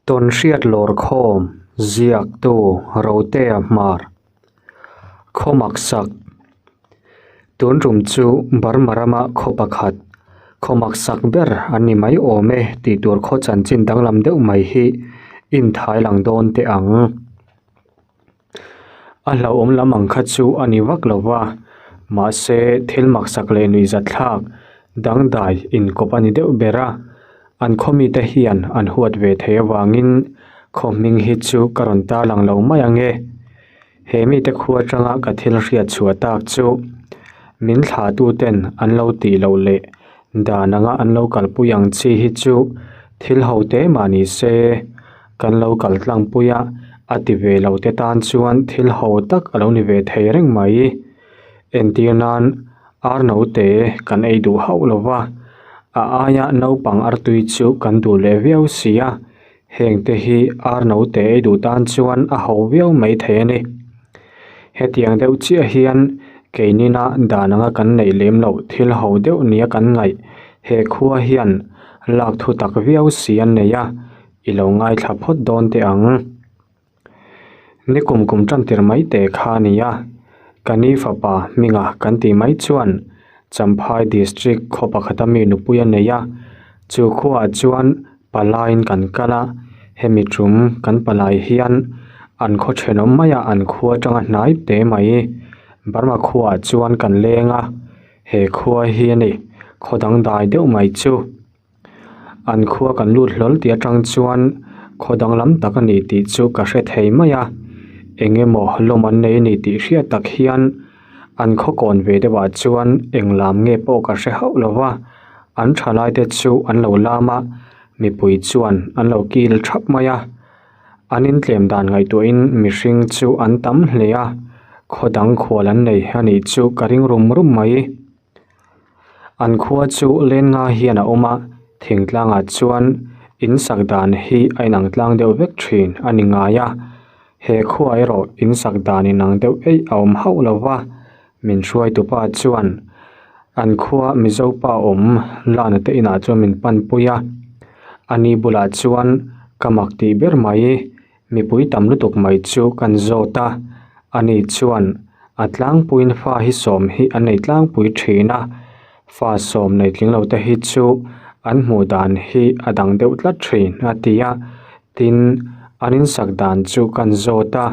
Tawnhriat lawrkhawm ziaktu Rotea Hmar Khaw maksak Tun tum chu Burma rama khaw pakhat khaw maksak ber an ni mai awm e tih tur khaw chanchin danglam deuh mai hi inthai lang dawn teh ang. A hlauhawm lam ang kha chu a ni vak lo va, mahse thil maksak leh nuihzatthlak dangdai inkawp a ni deuh ber a, an khaw mite hian an huat ve thei avangin khaw hming hi chu ka rawn tarlang lo mai ang e. He mite khua atanga ka thil hriat chhuah tak chu min thlahtuten an lo tih loh leh dan anga an lo kalpui ang chi hi chu thil ho te mah ni se. Kan lo kal tlangpui a, a ti ve lo te tan chuan thil ho tak a lo ni ve thei reng mai. Entir nan ar naute kan ei duh hauh lo va, a aia naupang artui chu kan duh leh viau si a, heng te hi ar naute ei duh tan chuan a ho viau mai thei a ni. Hetiang deuh chiah hian keinina dan anga kan neih lem loh thil ho deuh nia kan ngaih he khua hian lak thu tak viau si an nei a. I lo ngaithla phawt dawn teh ang. Ni kum kum tan tir mai teh kha a ni a, ka ni fapa hminga kan tih mai chuan Champhai District khaw pakhata mi nupui a nei a, chu khuaah chuan palaiin kan kal a, hemi tum kan palai hian an khaw thenawm maiah an khua atanga hnai teh mai. Burma khuaah chuan kan leng a, he khua hi a ni, khaw dangdai deuh mai chu. An khua kan lut hlawl tih atang chuan khaw danglam tak a ni tih chu ka hre thei mai a, eng emaw lawm an nei a ni tih hriat tak hian an khaw kawn ve deuh ah chuan eng lam nge pawh ka hre hauh lo va, an thalai te chu an lo lam a, mipui chuan an lo kil thap mai a, an intlem dan ngaihtuahin mihring chu an tam hle a, khaw dang khual an nei a nih chu ka ring rum rum mai. An khua chu len nga hian a awm a, thingtlangah chuan in sak dan hi a inang tlang deuh vek thin a ni ngai a, he khua erawh in sak dan inang deuh eih a awm hauh lo va, min hruaitupa chuan an khua Mizo pa awm lana te inah chuan min panpui a, ani bulah chuan ka mak tih ber mai. Mipui tam lutuk mai chu kan zawt a, ani chuan a tlangpuiin fa hi sawm hi an nei tlangpui thin a, fa sawm nei tling lo te hi chu an hmuh dan hi a dang deuh tlat thin a ti a, tin an insak dan chu kan zawt a,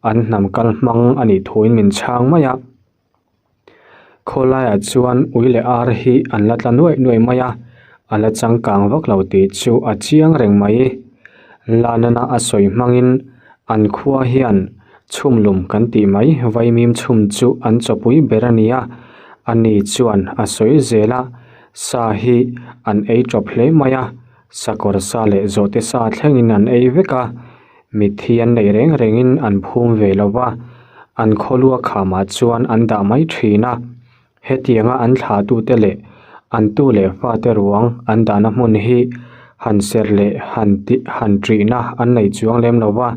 an hnam kal hmang a nih thuin min chhang mai a. Khawlaiah chuan ui leh ar hi an la tla nuaih nuaih mai a, a la changkang vak lo tih chu a chiang reng mai. Lanana a sawi hmangin an khua hian chhum lum kan tih mai vaimim chhum chu an chawpui ber a ni a, ani chuan a sawi zel a, sa hi an ei tawp hle mai a, sakawr sa leh zawhte sa thlengin an ei vek a. Mitthi an neih reng rengin an phum ve lo va, an khawlua khamah chuan an dah mai thin a. Hetianga an thlahtute leh an tu leh fate ruang an dahna hmun hi han serh leh han tih han ṭihna an nei chuang lem lo va,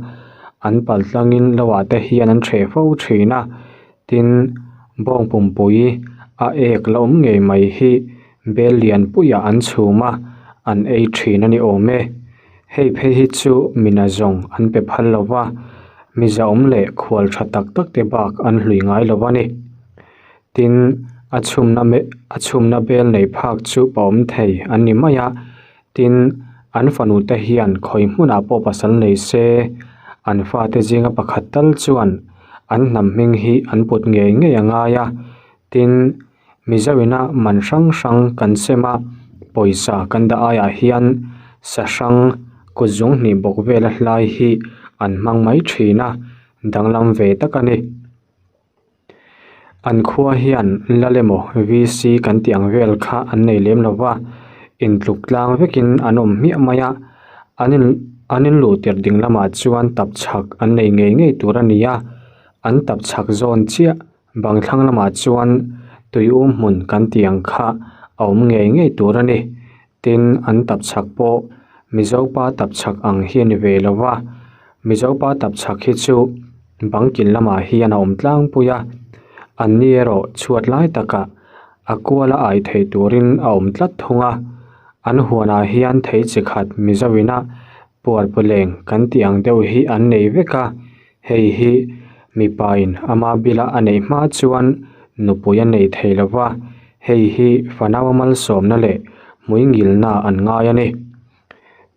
an pal tlangin loah te hian an ṭheh fo thin a. Tin, bawng pumpui a ek la awm ngei mai hi bel lianpuiah an chhum a, an ei thin a ni awm e. Hei phei hi chu mina zawng an pe phal lo va, mizaawm leh khual tha tak tak te bak an hlui ngai lo a ni. Tin, a chhumna a chhumna bel nei phak chu pawm thei an ni mai a, tin, an fanu te hian khawi hmunah pawh pasal nei se, an fate zinga pakhat tal chuan an hnam hming hi an put ngei ngei a ngai a, tin, Mizo ina man hrang hrang kan sem a, pawisa kan dah aiah hian sa hrang kut zung hnih bawk vela hlai hi an hmang mai thin a, danglam ve tak a ni. An khua hian lal emaw VC kan tih ang vel kha an nei lem lo va, intluk tlang vekin an awm hmiah mai a, an in an inluh tirh ding lamah chuan tapchhak an nei ngei ngei tur a ni a, an tapchhak zawn chiah Bang thlang lamah chuan tui um hmun kan tih ang kha a awm ngei ngei tur a ni. Tin, an tapchhak pawh Mizopa tapchhak ang hi a ni ve lo va, Mizopa tapchhak hi chu bang kil lamah hian a awm tlangpui a, an ni erawh chhuat lai takah a kuala ai theih turin a awm tlat thung a. An huanah hian thei chi khat Mizo ina. Puarpawleng kan tih ang deuh hi an nei vek a, hei hi mipa in ama bila a neih hma chuan nupui a nei thei lo va, hei hi fanau a malsawmna leh hmuingilna an ngai a ni.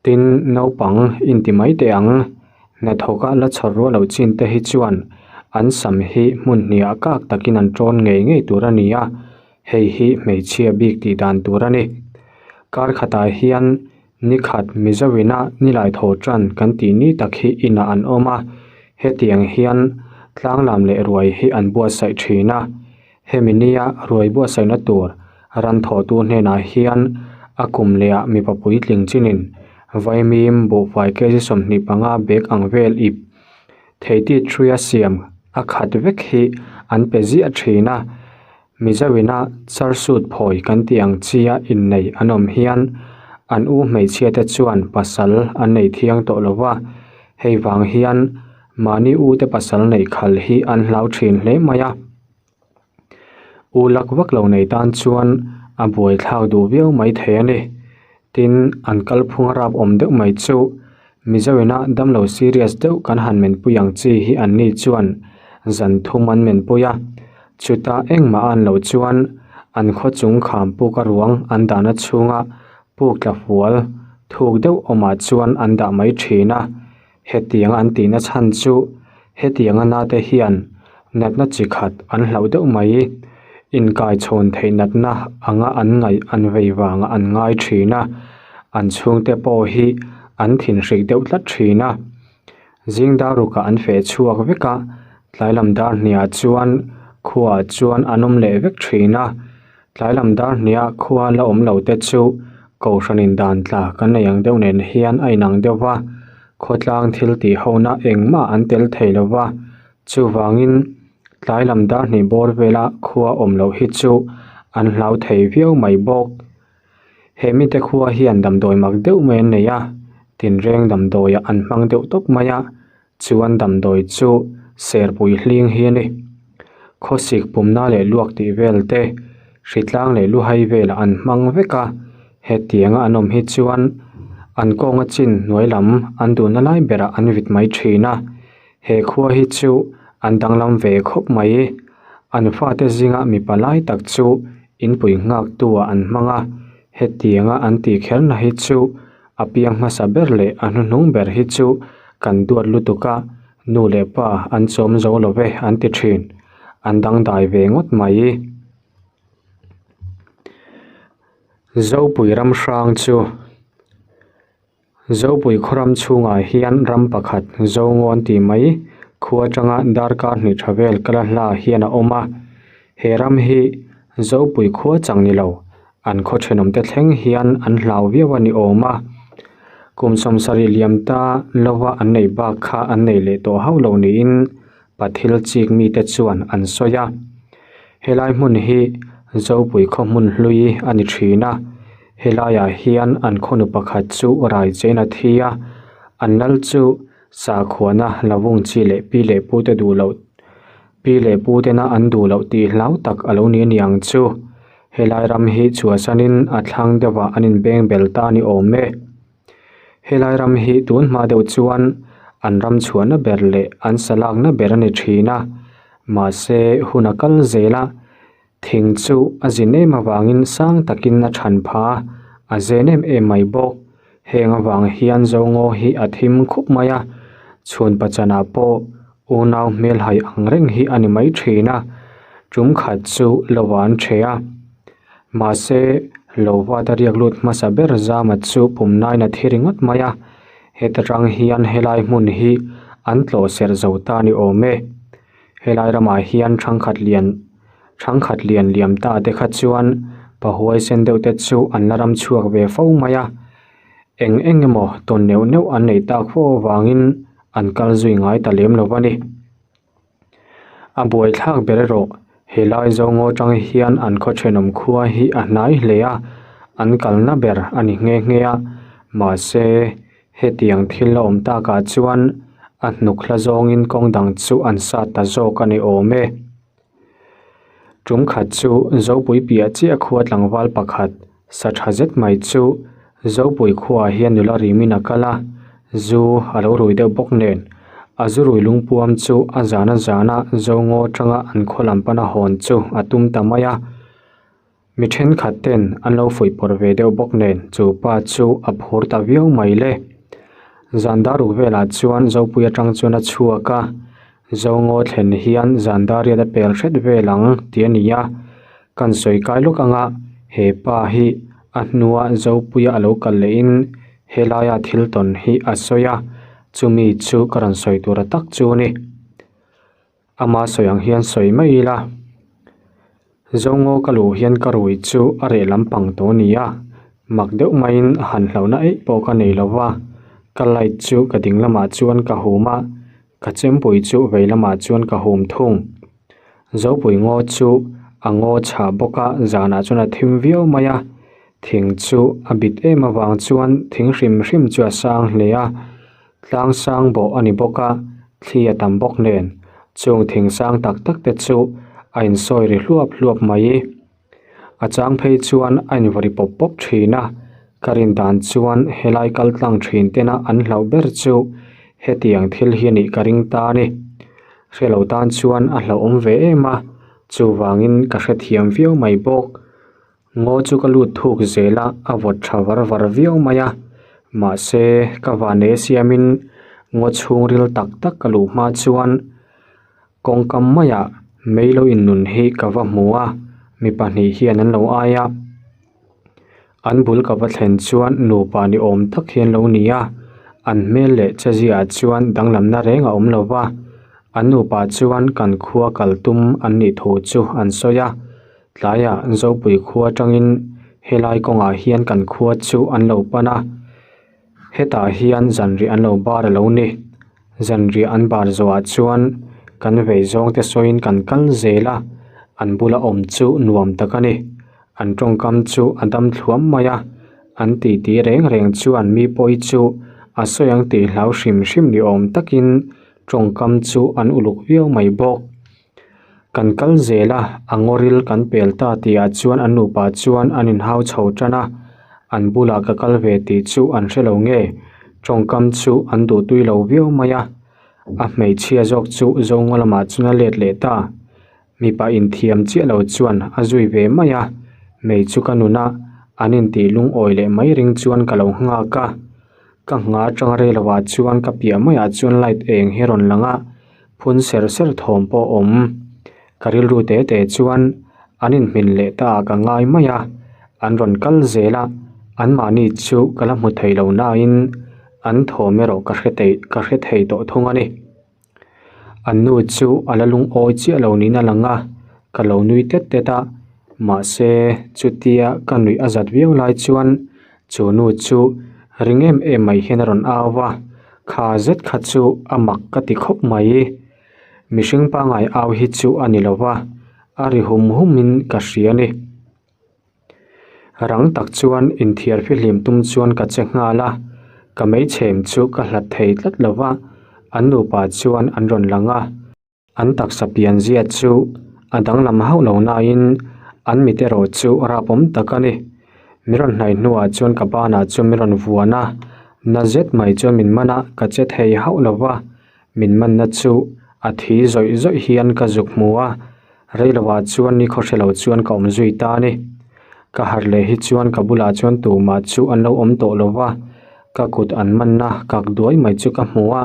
Tin, naupang inti mai teh ang, hnathawka la chhawr ruah loh chin te hi chuan an sam hi hmun hniah kak takin an tawn ngei ngei tur a ni a, hei hi hmeichhia bik tih dan tur a ni. Kar khatah hian Ni khat Mizoina nilai tho tan kan tih ni tak hi inah an awm a, hetiang hian tlanglam leh ruai hi an buatsaih thin a. Hemi nia ruai buatsaihna tur ran thawhtu hnenah hian a kum lehah mipa puitling chinin vaimim buhfai kg 25 bag ang vel ip theitit hruia siam a khat vek hi an pe ziah thin a. Mizoina charsut phawi kan tih ang chia innei an awm hian an u hmeichhia te chuan pasal an nei thiang tawh lo va, hei vang hian mahni u te pasal neih khal hi an hlau thin hle mai a. U lak vak lo nei tan chuan a buaithlak duh viau mai thei a ni. Tin, an kalphung a rap awm deuh mai chu Mizoina damlo serious deuh kan han menpui ang chi hi an ni chuan zan thum an menpui a, chuta engmah an loh chuan an khaw chung kham puk a ruang an dahna chhunga puk tla fual thuk deuh awmah chuan an dah mai thin a, hetiang an tihna chhan chu hetianga nate hian natna chi khat an hlauh deuh mai, inkaichhawn theih natna anga an ngaih an vei vangah an ngai thin a, an chhungte pawh hi an thinhrik deuh tlat thin a. Zing dar rukah an feh chhuak vek a, tlai lam dar hniah chuan khuaah chuan an awm leh vek thin a, tlai lam dar hniah khua la awm lo te chu kohhranin dan tla kan nei ang deuh nen hian a inang deuh va, khawtlang thil tih hona engmah an tel thei lo va. Chuvangin tlai lam dar hnih bawr vela khua awm loh hi chu an hlau thei viau mai bawk. He mite khua hian damdawi mak deuh mai an nei a, tinreng damdawiah an hmang deuh tawp mai a, chuan damdawi chu serpui hling hi a ni. Khawsik pumna leh luak tih vel te, hritlang leh luhai velah an hmang vek a, hetianga an awm hi chuan an kawnga chin hnuai lam an duhna lai berah an vit mai thin a. He khua hi chu an danglam ve khawp mai. An fate zinga mipa lai tak chu inpui nghaktu ah an hmang a, hetianga an tih kherna hi chu a piang hmasa ber leh a hnuhnung ber hi chu kan duat lutuk a, nu leh pa an chawm zo lo ve an ti thin. An dangdai ve ngawt mai. Zopui ram hrang chu. Zopui khawram chhungah hian ram pakhat Zongawn tih mai khua atanga darkar hnih tha vel kala hla hian a awm a, he ram hi Zopui khua chang ni lo an khaw thenawmte thleng hian an hlau viau a ni awm a, kum 70 liam ta lova an neih bak kha an nei leh tawh hauh lo niin Pathil chik mite chuan an sawi a, helai hmun hi Zopui khaw hmun hlui a ni thin a, helaiah hian an khawnu pakhat chu rai chein a thi a, an lal chu sakhuana lavung chi leh pi leh pute duh loh pi leh putena an duh loh tih hlau tak a lo ni a niang chu. Helai ram hi chhuahsanin a thlang deuhah an inbeng bel ta a ni awm e. Helai ram hi tun hma deuh chuan an ram chhuahna ber leh an sa lakna ber a ni thin a, mahse hun a kal zel a, thing chu a zin em avangin sang takin a than pha a, a zen em em mai bawk. Heng avang hian Zongaw hi a thim khup mai a, chhun pachanah pawh unau hmelhai ang reng hi a ni mai thin a, tum khat chu lo an ṭhe a. Mahse, lo vat a riak lut hmasa ber Zama chu pumnain a thi ringawt mai a, heta tang hian helai hmun hi an tlawh serh zo ta ni awm e. Helai ramah hian thangkhat lian thangkhat lian liam ta te kha chuan pahuai sen deuh te chu an la ram chhuak ve fo mai a, eng eng emaw tawn neuh neuh an neih tak fo avangin an kal zui ngai ta lem lo a ni. A buaithlak ber erawh helai Zongaw tang hian an khaw thenawm khua hi a hnai hle a, an kalna ber a ni nghe nghe a, mahse hetiang thil a awm takah chuan a hnuk hla zawngin kawng dang chu an sat ta zawk a ni awm e. Tum khat chu Zopui piah chiah khua tlangval pakhat sa tha zet mai chu Zopui khuaah hian nula rimin a kal a. Zu a lo rui deuh bawk nen a zu rui lungpuam chu a zan a zan a zo ngaw atanga an khaw lam pana hawn chu a tum ta mai a. Mi thenkhat ten an lo fuih pawrh ve deuh bawk nen chu pa chu a phur ta viau mai le. Zan dar ruk velah chuan Zopui atang chuan a chhuak a, Zo ngaw thlen hian zan dar riat a pel hret vel ang tih a ni a. Kan sawi kai lawk anga he pa hi a hnua Zopuia a lo kal lehin helaia thil tawn hi a sawi a, chumi chu ka rawn sawi tur a tak chu a ni. Ama sawi ang hian sawi mai ila, Zongaw ka luh hian ka rui chu a reh lampang tawh a ni a, mak deuh maiin a han hlauhna eih pawh ka nei lo va, ka light chu ka ding lamah chuan ka hum a, ka chempui chu vei lamah chuan ka hum thung. Zopui ngaw chu a ngaw chhah bawk a, zanah chuan a thim viau mai a, thing chu a bit em avang chuan thing hrim hrim chu a sang hle a. Tlang sang bawh a ni bawk a, thli a tam bawk nen, chung thing sang tak tak te chu a insawi ri hluap hluap mai. A chang phei chuan a invaw ri pawp pawp thin a, ka rin dan chuan helai kal tlang thin tena an hlauh ber chu hetiang thil hi a nih ka ring ta a ni. Hre lo tan chuan a hlauhawm ve em a, chuvangin ka hrethiam viau mai bawk. Ngaw chu ka lut thuk zel a, a vawt tha var var viau mai a. Mahse, ka van e siamin ngaw chhungril tak tak ka luh hma chuan kawngkam maiah mei lo innun hi ka va hmu a, mi pahnih hian an lo ai a. An bul ka va thlen chuan nupa ni awm tak hi an lo ni a, an hmel leh che ziaah chuan danglamna reng a awm lo va. An nupa chuan kan khua kal tum an nih thu chu an sawi a. Tlaiah Zopui khua atangin helai kawngah hian kan khua chu an lo pan a, hetah hian zanriah an lo bar a lo ni. Zanriah an bar zawhah chuan kan vei zawngte sawiin kan kal zel a, an bula awm chu nuam tak a ni. An tawngkam chu a dam thluam mai a, an titi reng reng chuan mi pawi chu a sawi ang tih hlau hrim hrim ni awm takin tawngkam chu an uluk viau mai bawk. Kan kal zel a, a ngawril kan pel ta tihah chuan an nupa chuan an inhau chho tan a, an bulah ka kal ve tih chu an hre lo nge, tawngkam chu an duhtui lo viau mai a, a hmeichhia zawk chu Zongaw lamah chuan a let leh ta, mipa inthiam chiah lo chuan a zui ve mai a, mei chu ka nun a, an intih lungawi leh mai ring chuan ka lo nghak a, ka ngha atanga rei lovah chuan ka piah maiah chuan light eng hi a rawn lang a. Phun ser ser thawm pawh a awm. Ka rilru te te chuan an inhmin leh ta ah ka ngai mai a, an rawn kal zel a, anmahni chu ka la hmu thei lo nain an thawm erawh ka hre thei ka hre thei tawh thung a ni. An nu chu a la lungawi chiah lo niin a lang a, ka lo nui tet tet a, mahse chutia ka nuih a zat viau lai chuan Chu nu chu ring em em mai hian a rawn au va, kha zet kha chu a mak ka ti khawp mai. Mihring pangngai au hi chu a ni lo va, a ri hum hum in ka hria a ni. Rang tak chuan inthiar fihlim tum chuan ka che nghal a, ka meichhem chu ka hlat thei tlat lo va, an nupa chuan an rawn lang a. An taksa pian zia chu a danglam hauh lo nain an mit erawh chu rapawm tak a ni. Mi rawn hnaih hnuah chuan ka banah chuan mi rawn vuan a, na zet mai chuan min man a, ka che thei hauh lo va, min manna chu a thi zawih zawih hian ka zuk hmu a, reiloah chuan ni khawhre lo chuan ka awm zui ta a ni. Ka harh leh hi chuan ka bulah chuan tumah chu an lo awm tawh lo va, ka kut an manna kak duai mai chu ka hmu a.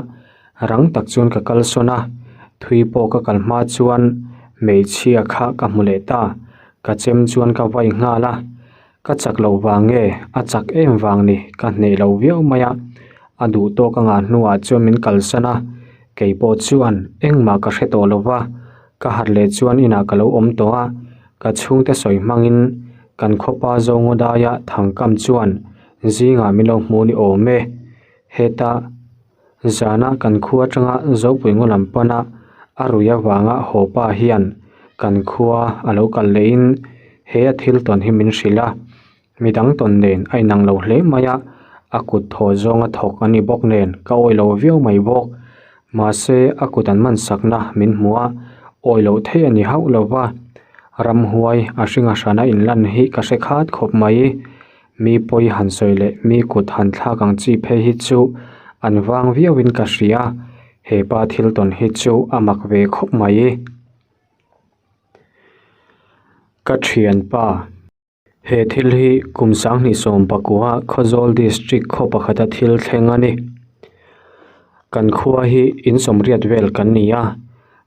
Rang tak chuan ka kal sawn a, thui pawh ka kal hma chuan hmeichhia kha ka hmu leh ta, ka chem chuan ka vai nghal a, ka chak loh vang nge a chak em vang ni ka hneh lo viau mai a, a duh tawk a ngah hnuah chuan min kalsan a, kei pawh chuan engmah ka hre tawh lo va, ka harh leh chuan inah ka lo awm tawh a, ka chhungte sawi hmangin kan khawpa Zongaw daia thangkam chuan zingah min lo hmu ni awm e, heta. Zana kan khua atanga Zopui ngaw lam pana a rui avanga haw pa hian kan khua a lo kal lehin he a thil tawn hi min hrilh a, midang tawn nen a inang lo hle mai a, a kut thaw zawnga thawk a ni bawk nen ka awih lo viau mai bawk. Mahse a kut an hmansakna min hmu a, awih loh theih a ni hauh lo va, ramhuai a hringa hrana inlan hi ka hre khat khawp mai. Mi pawi han sawi leh mi kut han thlak ang chi phei hi chu An vang viauin ka hria. He pa thil tawn hi chu a mak ve khawp mai. Ka thianpa. He thil hi kum sanghnih 19 Khawzawl District khaw pakhata thil thleng a ni. Kan khua hi in sawmriat vel kan ni a,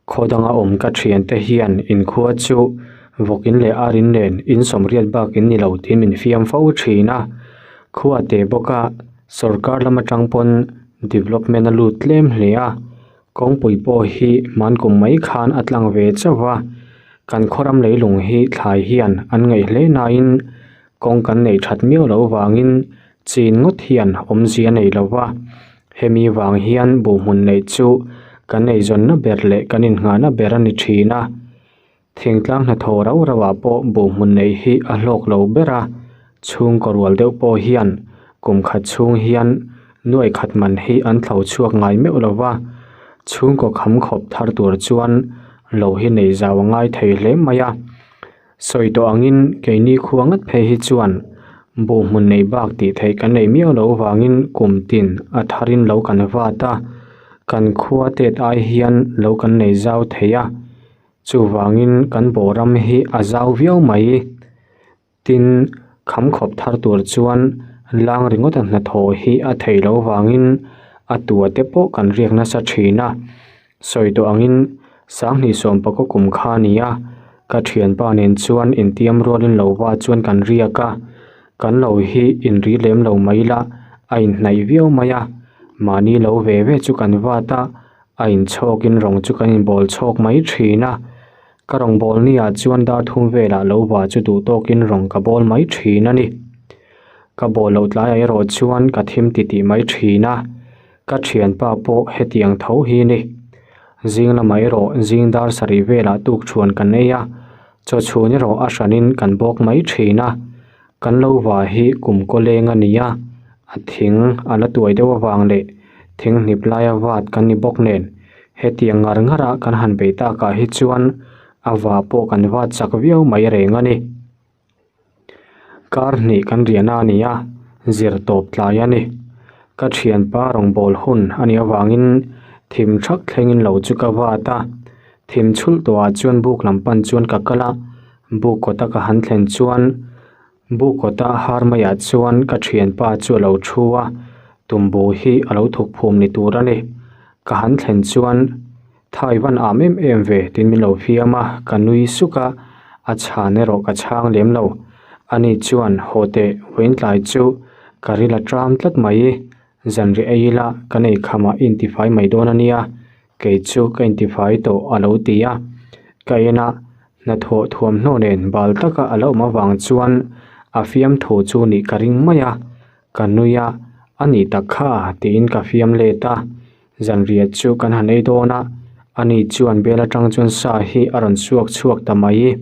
khaw danga awm ka thiante hian in khua chu vawk in leh ar in nen in sawmriat bak in ni lo tiin min fiam fo thin a. Khua te bawka sorkar lam atang pawn development a lut tlem hle a. Kawngpui pawh hi hmankum mai khan a tlang ve chauh a, kan khawram leilung hi thlai hian an ngaih hle nain kawng kan neih that miau loh vangin chin ngawt hian awmzia a nei lo va, hemi vang hian buhhmun neih chu kan eizawnna ber leh kan innghahna ber a ni thin a. Thingtlang hnathawh rau rauh ah pawh buhhmun neih hi a hlawk lo ber a, chhungkaw rual deuh pawh hian kum khat chhung hian nuai khat man hi an thlo chhuak ngai meuh lo va, chhungkaw kham khawp thar tur chuan lo hi nei zau a ngai thei hle mai a. Sawi tawh angin keini khua ngat phei hi chuan buhhmun neih bak tih theih kan nei miau loh vangin kum tin a tharin lo kan vat a, kan khua tet ai hian lo kan nei zau thei a. Chuvangin kan bawhram hi a zau viau mai. Tin, kham khawp thar tur chuan lang ringawta hnathawh hi a thei lo vangin a tua te pawh kan riak nasa thin a. Sawi tawh angin sanghnih sawmpakaw kum kha a ni a, ka thianpa nen chuan intiam rualin lo va chuan kan riak a. Kan lo hi inri lem lo mai la, a inhnaih viau mai a. Mahni lo ve ve chu kan vat a, A inchhawkin rawng chu kan inbawl chhawk mai thin a, ka rawng bawl ni ah chuan dar thum velah lo va chu duh tawkin rawng ka bawl mai thin a ni. Ka bawl loh tlaiah erawh chuan ka thim titih mai thin a, ka thianpa pawh hetiang tho hi ni. Zing lamah erawh zing dar sarih velah tukṭhuan kan ei a, chaw chhun erawh a hranin kan bawk mai thin a, Kan lo va hi kum kaw leng a ni a, a thing a la tuai deuh avang leh thing hnip laia vat kan ni bawk nen hetiang ngar ngar a kan han bei takah hi chuan a va pawh kan vat chak viau mai reng a ni. Kar hnih kan riahna a ni a, zir tawp tlai a ni. Ka thianpa rawngbâwl hun a nih avangin thim thak thlengin lo chu ka vat a, thim chhulh tawhah chuan buk lam pan chuan ka kal a. Buk kawta ka han thlen chuan buk kawta har maiah chuan ka thianpa chu a lo thu a, tumbu hi a lo thuk phum ni tur a ni. Ka han thlen chuan thai van am em em ve tiin min lo fiam a, ka nui suk a, a chhan erawh ka chhang lem lo. Ani chuan haw teh vawiin tlai chu ka ril a tram tlat mai, zanriah ei ila kan eikhamah i intifai mai dawn a nia, Kei chu ka intifai tawh a lo ti a, ka en a, hnathawh thuamhnaw nen bal taka a lo awm avang chuan a fiamthu chu nih ka ring mai a, ka nui a, a nih tak kha tiin ka fiam let a, zanriah chu kan han ei dawn a, ani chuan bel atang chuan sa hi a rawn suak chhuak ta mai.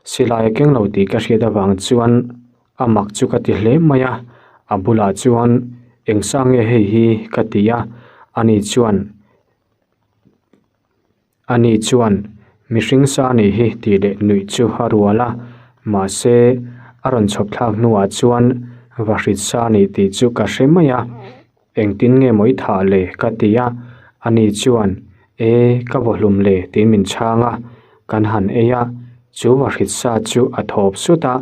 Silai a keng lo tih ka hriat avang chuan A mak chu ka ti hle mai a, a bulah chuan eng sang nge hei hi ka ti a, ani chuan ani chuan mihring sa anih hi tih leh nuih chu a rual a, mahse a rawn chhawp thlak hnuah chuan vahrit sa anih tih chu ka hre mai a. Engtin nge maw i thah le? ka ti a, ani chuan, E, ka vaw hlum le tiin min chhang a, kan han ei a, chu vahrit sa chu a thawp sut a,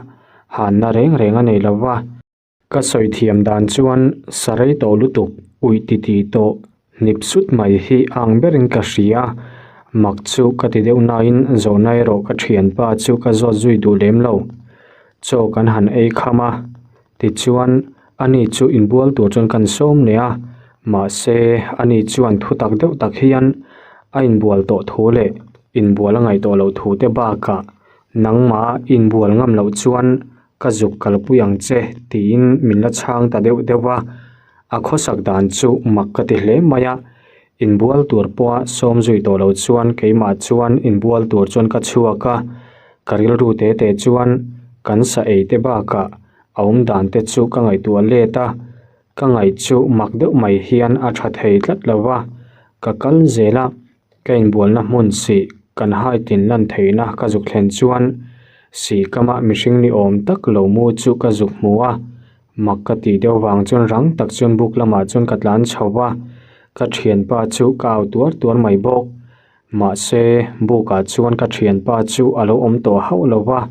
hanna reng reng a nei lo va. Ka sawi thiam dan chuan sa rei tawh lutuk, uih titih tawh hnip sut mai hi a ang berin ka hria, mak chu ka ti deuh nain zawhna erawh ka thianpa chu ka zawt zui duh lem lo. Chaw kan han ei kham a, Tichuan, ani chu inbual tur chuan kan sawm leh a, mahse, ani chuan thu tak deuh tak hian a inbual tawh thu leh inbual a ngaih tawh loh thu te bakah nangmah inbual ngam loh chuan ka zuk kalpui ang che tiin min la chhang ta deuh deuh a, a khawsak dan chu mak ka ti hle mai a, inbual tur pawha sawm zui tawh loh chuan keimah chuan inbual tur chuan ka chhuak a, ka rilru te te chuan kan sa ei te bakah A awm dan te chu ka ngaihtuah let a, ka ngaih chu mak deuh mai hian a tha thei tlat lo va, ka kal zel a, ka inbualna hmun sih kan hai tin lan theihna ka zuk thlen chuan sih kama mihring ni awm tak lo mu chu ka zuk hmu a. Mak ka tih deuh vang chuan rang tak chuan buk lamah chuan ka tlan chho va, ka thianpa chu ka au tuar tuar mai bawk. Mahse, bukah chuan ka thianpa chu a lo awm tawh hauh lo va,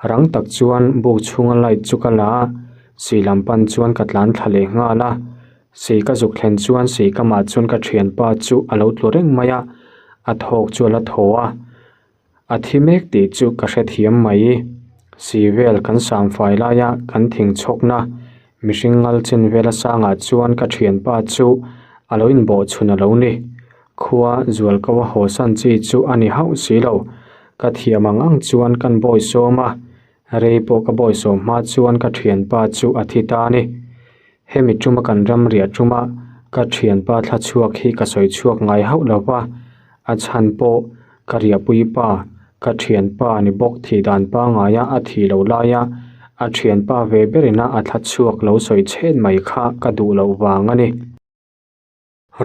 rang tak chuan buk chhunga light chu ka la a, sih lam pan chuan ka tlan thla leh nghal a. Sei ka zuk thlen chuan sei kamah chuan ka thianpa chu a lo tlu reng mai a, a thawk chu a la thaw a. A thi mek tih chu ka hrethiam mai. Si vel kan samfai laia kan thing chhawkna mihring ngal chin vela sangah chuan ka thianpa chu a lo inbawh chhun a lo ni. Khua zualko a haw san chi chu a ni hauh si lo. Ka thiam ang ang chuan kan bawi sawm a, rei pawh ka bawi sawm hma chuan ka thianpa chu a thi ta a ni. Hemi tuma kan ram riah tuma ka thianpa thla chhuak hi ka sawi chhuak ngai hauh lo va, a chhan pawh ka riahpui pa, ka thianpa ni bawk thih dan pangaia a thih loh laia a thianpa ve berina a thla chhuak lo sawi chhet mai kha ka duh loh vang a ni.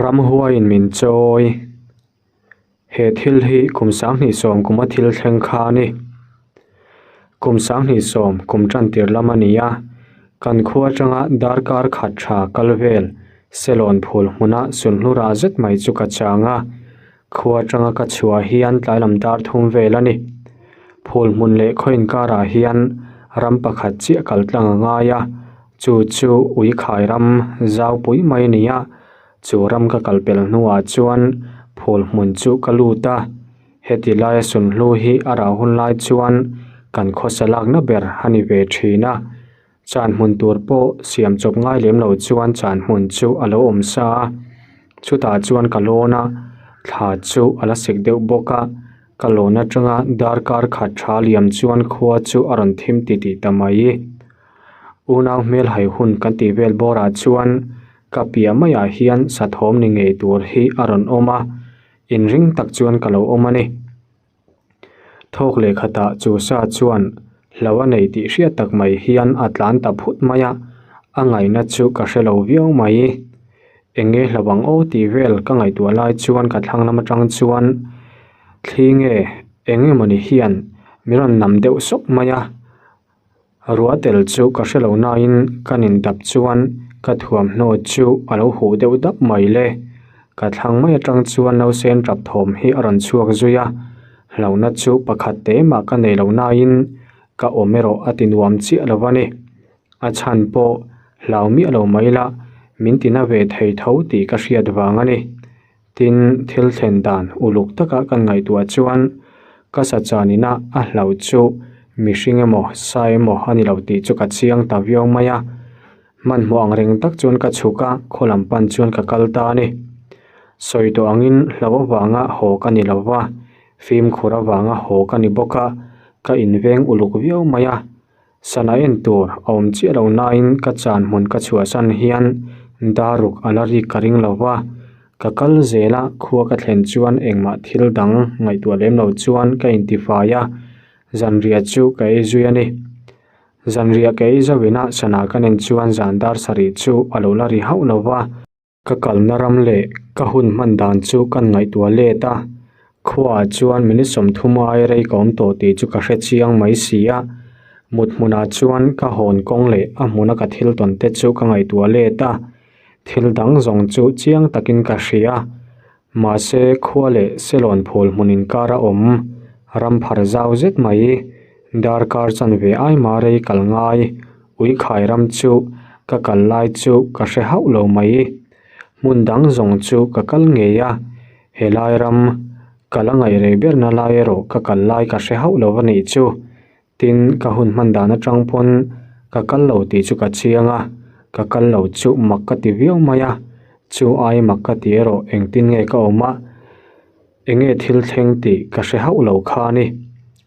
Ramhuaiin min chawi. He thil hi kum 2010 kuma thil thleng kha a ni. Kum 2010 kum tan tir lam a ni a, kan khua atanga darkar khat tha kal vel Selawn phul hmuna sunhlu rah zet mai chu ka chang a, khua atanga ka chhuah hian tlai lam dar thum vel a ni. Phul hmun leh khaw inkarah hian ram pakhat chiah kal tlang a ngai a, Chu chu Uikhai ram zaupui mai a ni a, chu ram ka kal pel hnuah chuan phul hmun chu ka lut a, heti laia sunhlu hi a rah hun lai chuan kan khawsa lakna ber a ni ve thin a, chan hmun tur pawh siam chawp ngai lem lo chuan chan hmun chu a lo awm sa a, chutah chuan ka lawn a, thla chu a la sik deuh bawk a, ka lawn atanga darkar khat tha liam chuan khua chu a rawn thim titih ta mai. Unau hmel hai hun kan tih vel bawrah chuan ka piah maiah hian sathawm ni ngei tur hi a rawn awm a, inring tak chuan ka lo awm a ni. Thawk leh khatah chu sa chuan hlo a nei tih hriat tak mai hian a tlan ta phut mai a, a ngaihna chu ka hre lo viau mai. Eng nge hlo ang aw tih vel ka ngaihtuah lai chuan ka thlang lam atang chuan thli nge eng emawni hian min rawn nam deuh sawk mai a. Ruah tel chu ka hre lo nain ka nin dap chuan ka thuamhnaw chu a lo huh deuh dap mai le. Ka thlang mai atang chuan nausen tap thawm hi a rawn chhuak zui a, hlauhna chu pakhat te mah ka nei lo nain ka awm erawh a ti nuam chiah lo a ni. A chhan pawh hlau miah lo mai la min tina ve thei tho tih ka hriat vang a ni. Tin, thil thlen dan uluk taka kan ngaihtuah chuan ka sachanina a hlauh chu mihring emaw sa emaw a ni lo tih chu ka chiang ta viau mai a. Hmanhmawh ang reng tak chuan ka chhuk a, khaw lam pan chuan ka kal ta a ni. Sawi tawh angin hlauh avanga haw ka ni lo va, fimkhur avanga haw ka ni bawk a, ka inveng uluk viau mai a. Sana en tur a awm chiah lo nain ka chan hmun ka chhuahsan hian daruk a la rik ka ring lo va, ka kal zel a, khua ka thlen chuan engmah thil dang ngaihtuah lem lo chuan ka intifai a, zanriah chu ka ei zui a ni. Zanriah ka ei zauhin a sana ka nen chuan zan dar sarih chu a lo la ri hauh lo va. Ka kalna ram leh ka hun hman dan chu kan ngaihtuah let a, khuaah chuan minute 30 ai rei ka awm tawh tih chu ka hre chiang mai si a. Mut hmunah chuan ka hawn kawng leh a hmuna ka thil tawn te chu ka ngaihtuah let a, thil dang zawng chu chiang takin ka hria. Mahse khua leh Selawn phul hmun inkar a awm ram phar zau zet mai, darkar chanve ai mah rei kal ngai. Uikhai ram chu ka kal lai chu ka hre hauh lo mai. Hmun dang zawng chu ka kal ngei a, helai ram ka la ngaih rei berna lai erawh ka kal lai ka hre hauh lo a nih chu. Tin, ka hun hman dan atang pawn ka kal lo tih chu ka chiang a, ka kal lo chu mak ka ti viau mai a, chu ai mak ka ti erawh engtin nge ka awm a. Enge thil thleng tih ka hre hauh lo kha a ni.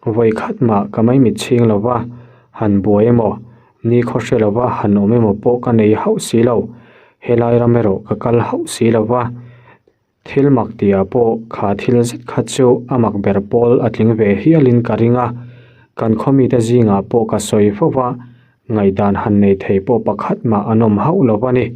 Vawi khat mah ka maimit chhing lo va, han buai emaw, ni khaw hre lo va han awm emaw pawh ka nei hauh si lo. Helai ram erawh ka kal hauh si lo va. Thil mak tihah pawh kha thil zet kha chu a mak ber pawl a tling ve hialin ka ring a. Kan khaw mite zingah pawh ka sawi fo va, ngaihdan han nei thei pawh pakhat mah an awm hauh lo va ni.